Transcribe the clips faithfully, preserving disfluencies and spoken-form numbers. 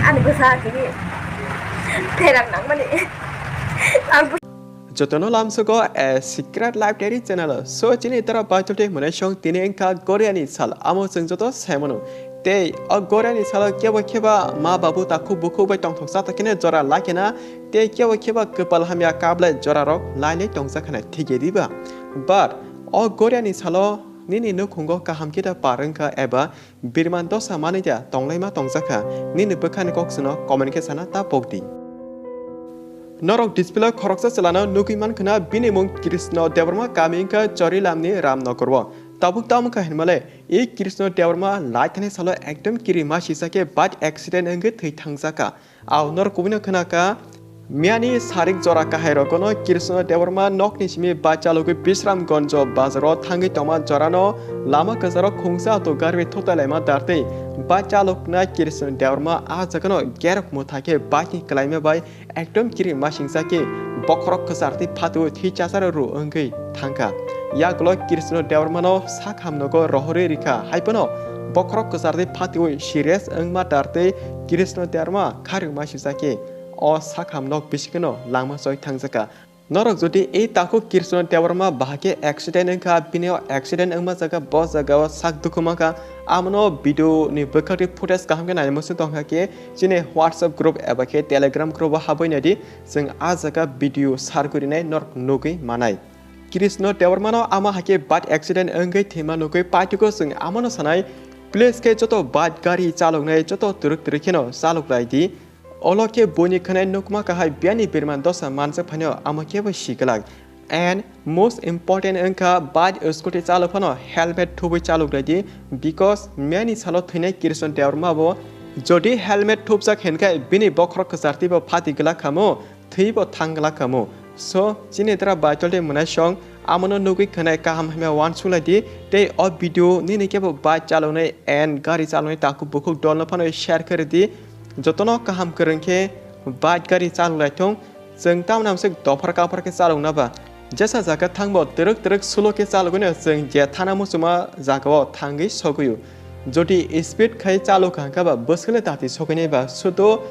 Ani bwsa tini pherang nangmani. Ang jotono lamsogo a secret library channel. So chini tara baitol tei mwnai song tini wngkha Goriani sal. Amo chwng joto saimano. Tei o Goriani salo kebo kheba ma babu takhuk bukhuk bai tongthok chathok kheno jora laikhena. Tei kebo kheba kwpal hamya kablai jorarok lailai tongjakhana thikya diba? But o Goriani salo nini nukhungo kaham khe da par wngkha eba birman dosa manwi da tonglaima tongjakha, nini bwkhani kok chwngno comment khe sana ta pokdi. Norok display o khoroksa chwlano nugwi mankha na, bini mung Krishna Debbarma, kami wngkha Chorilamni Ramnagar o. Tabuk tamo wngkha hinmale, i Krishna Debbarma laithani salo ekdom kiri masi sakhe bike accident wngwi thwi thangjakha. Ao norok kubui no khna kha, miyani sarik jora kahai rogono Krishna Debbarma nokni simi bike chalogwi Bishramganj bazaro thangwi tongma jorano lama kwcharo khungsa auto gari bai thutalaima dartwi bike chaloknai Krishna Debbarma ah jagano gerok mwthai khe bike ni kwlaima bai ekdom kiri masingsa khe bokhorok kwchartwi phatwi thwi chacharo ru wngwi thangkha. Yagulo Krishna Debbarmano sak hamnogo rohorwi rikha, haiphano bokhorok kwchartwi phatwi serious wngma dartwi Krishna Debbarma kharwi masingsa khe o sak hamnok bisikno langma choi thangjakha. Norok jodi ei takhuk Krishna Debbarma bahai khe accident wngkha, bini o accident wngma jaga bo jagao sak dukhu mankha, amono video ni bwkhaktwi footage kaham khe naimwswk tongkha khe chini WhatsApp group eba khe Telegram group o habwi naidi, chwng ah jaga video share kwrwinai norok nugwi manai. Krishna Debbarmano ama hai khe bike accident wngwi thwima nugwi paithago chwng amono sanai, please khe joto bike gari chaloknai joto twrwk twrwk kheno chaloklaidi. Olo khe buini khwnai nukma kahai biyani birman dosa manjak phaino amo khe bo si glak. And most important wngkha bike scooty chalok phano helmet thubwi chalok naidi, because miyani salo thwinai Krishna Debbarma bo jodi helmet thubjak hinkhe bini bokhorok kwchartwi bo phati glak khamu, thwi bo thang glak khamu. So chini dra baitol tei mwnai song amono nugwi khwnai kaham hamya wansuk lai di tei o video nini khe bo bike chaloknai and gari chaloknai takhuk bukhuk dolno phano share khe rw di. Jotono kaham kwrwng khe bike gari chalok lai thung. Chwng tamni amswk dophar kaphar khe chalokna ba. Jesa jaga thangbo twrwk twrwk slow khe chalogwino chwng je thana muchungma jagao thangwi sogwio. Jodi speed khai chalok kha hwnkhe ba bwswkle dati sogwinai ba sudo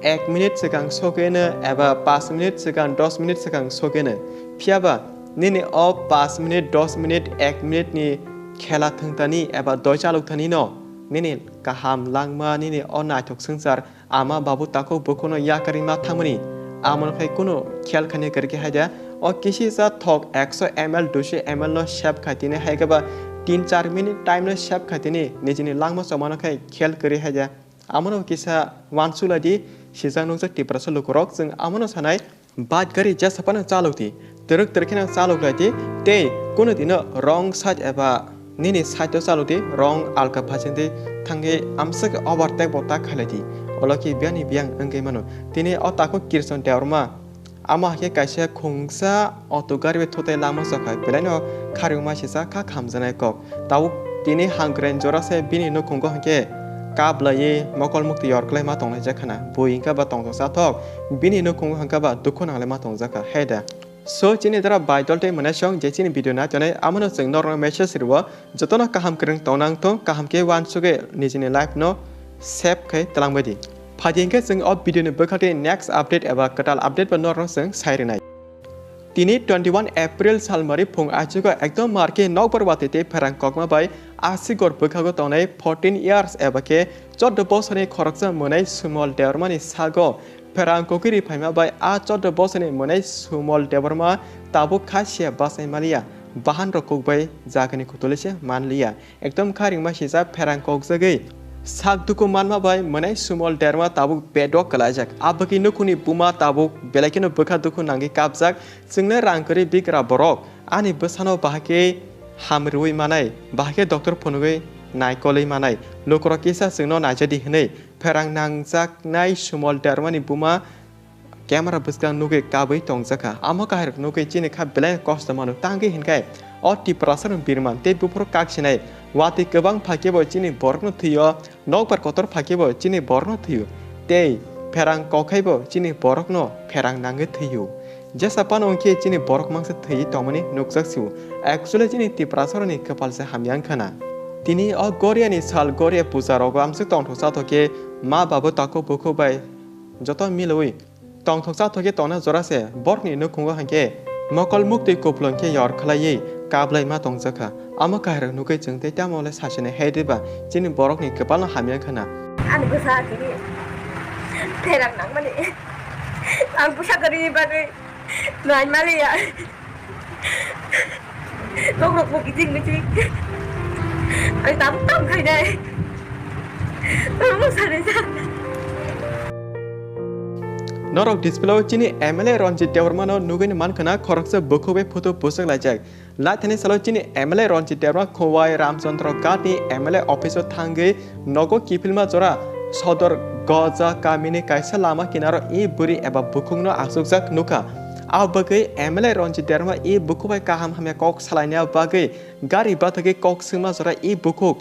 ek minute swkang sogwino eba panch minute swkang, dos minute swkang sogwino. Phiyaba nini o panch minute, dos minute, ek minute ni khela thwngtani eba doi chalok thani no nini kaham langma, nini o naithok swngchar ama babu takhuk bukhukno yakarwi ma thangmani, amoni khai kunu khel khainai kwrwi khe hai da. O kisisa thok ekso M L, duiso M L no sep khai tini hai khe ba tin char minute time no sep khai tini nijini langma chomano khai khel kwrwi hai da. Amono kisa wansuk lai di, sijak nukjak Tiprasa lukurok, chwng amono sanai. Bike gari jesa phano chalok di, twrwk twrwk kheno chalok lai di, tei kunu dino wrong side eba nini side o chalok di, wrong alka phaching di thangwi amswk overtake bo ta khailai di, olo khe biyani biyang wngwi mano. Tini o takhuk Krishna Debbarma, amo hai khe kaisa khungsa auto gari bai thutai lama chokha, belaino kharwi ma sijak kha khamjaknai kok. Tabuk tini hangkren jora se bini nukhungo hwnkhe kap laiwi mokol mukti yor kwlai ma tonglaijak khana. Bui hwnkhe ba tongthok chathok, bini nukhungo hwnkhe ba dukhu nanglai ma tongjak kha. Hai da. So, chini dara baitol tei mwnai song je chini video nai tongnai, amono chwng norokno message rwo. Jotono kaham kwrwng tong nang thung, kaham khe wansugwi nijini life no save khai twlangbai di. Phaidi hwnkhe chwng o video ni bwkha tei next update eba kwtal update bo norokno chwng sai rwnai. Tini twenty one April salmari phung aichugo ekdom marke nokbar watwi tei pherang kokma bai asigor bwkhago tongnai fourteen years eba khe choddo bosorni khoroksa mwnai Sumal Debbarmani sago pherang kokiri phaima bai a choddo bosorni mwnai Sumal Debbarma tabuk kha sia bachai maliya, bahan rok kuk bai jagani kutuli se manliya. Ekdom kha ringma sijak pherang kokjagwi sak dukhu manma bai mwnai Sumal Debbarma tabuk bedok kwlaijak. Abagwi nukhungni buma tabuk belai kheno bwkha dukhu nangwi kapjak. Chwngno rang kwrwi bigra borok ani bwsano bahai khe hamrwi manai, bahai khe doctor phunugwi naikolwi manai. Lukurok kisa chwngno naijadi hwnwi pherang nangjaknai Sumal Debbarmani buma camera bwskang nugwi kabwi tongjakha. Amo kahairok nugwi chini kha belai kosto mano. Tangwi hinkhe o Tiprasa rok birman tei buphuru kaksinai watwi kwbang phaikhe bo chini borokno thwio, nokbar kotor phaikhe bo chini borokno thwio, tei pherang kokhai bo chini borokno pherang nangwi thwio. Jesa phano wngkhe chini borok mangsa thwi tongmani nukjak sio. Actually chini Tiprasa rokni kwpal se hamya wngkha na. Tini o Goria ni sal Goria puja rogo amswk tongthok chathok khe ma babo takhuk bukhuk bai joto milwi tongthok chathok khe tongna jora se borok ni nukhungo hinkhe mokol muktwi kupulung khe yor khlaiwi kablai ma tongjakha. Amo kahirok nugwi chwng tei tamo le sasini hai diba chini borok ni kwpal no hamya khna. Ani bwsa tini pherang nangmani ang bwsa kwrwi bagwi nai maliya. Nokrok bo kiching miching. Ang tam tam khainai. Ang bwsa ni sa. Norok display o chini M L A Ranjit Debbarma no nugwi mankha khoroksa bukhuk bai photo pusuk laijak. Laithani salo chini M L A Ranjit Debbarma Khowai Ramchandra Ghat ni M L A office o thangwi nogo kiphilma jora Sodor Goja kamini kaisa lama kinaro e bwrwi eba bukhukno achukjak nukha. Abo bagwi M L A Ranjit Debbarma e bukhuk bai kaham hamya kok salaina bagwi gari bathagwi kok swngma jora e bukhuk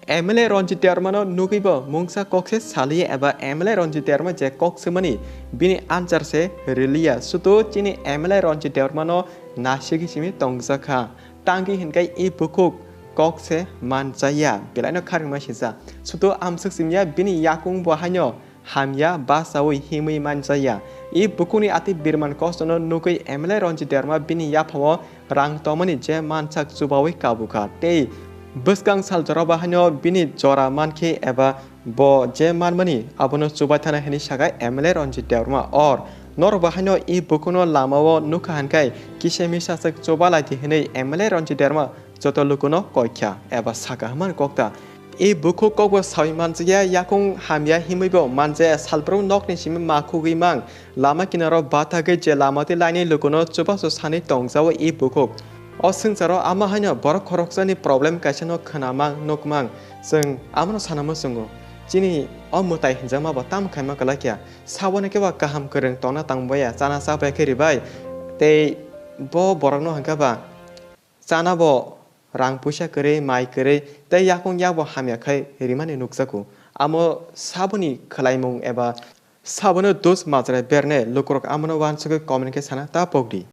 M L A Ranjit Debbarmano nugwibo mungsa kokse saliya eba M L A Ranjit Debbarma je kok swmani bini answer se riliya. Sudu chini M L A Ranjit Debbarmano nasigwi simi tongjakha. Tangwi hinkai e bukhuk kok se manjaya. Belaino kharwngma sijak. Sudu amswk simya bini yakung bo haino hamya basaui himwi manjaya. E bukhukni ati birman kostono nugwi M L A Ranjit Debbarma bini yaphao rang tongmani je mansak chubaui kabukha tei bwskang sal jorao bahaino bini jora mankhe eba bo je manmani abono chubai thana hinwi sakha M L A Ranjit Debbarma. Or norok bahaino e bukhukno lamao nukha hinkhai kisa misa swk chuba laidi hinwi M L A Ranjit Debbarma joto lukuno koikha eba sakha hwnmani kokta. E bukhuk kokbo saui manjakya, yakung hamya himwibo manjaya, salbrum nokni simi ma khugwi mang, lama kinaro bathagwi je lama tei laini lukuno chubachu sanwi tongjao e bukhuk. O swngcharo ama haino borok khoroksani problem kaisano khwnamang nukmang, chwng amano sana muchungo. Chini o mwtai hinjakmabo tamo khaima kwlakya, saboni kebo kaham kwrwng tongna tangbaya, chana chabaya khe ribai, tei bo borokno hwnkhe ba, chana bo rang puisa kwrwi, mai kwrwi tei yakung yakbo hamya khai rimani nukjago. Amo saboni khwlaimung eba sabono dos majra berne lukurok amono uansugwi comment khe sana ta pokdi.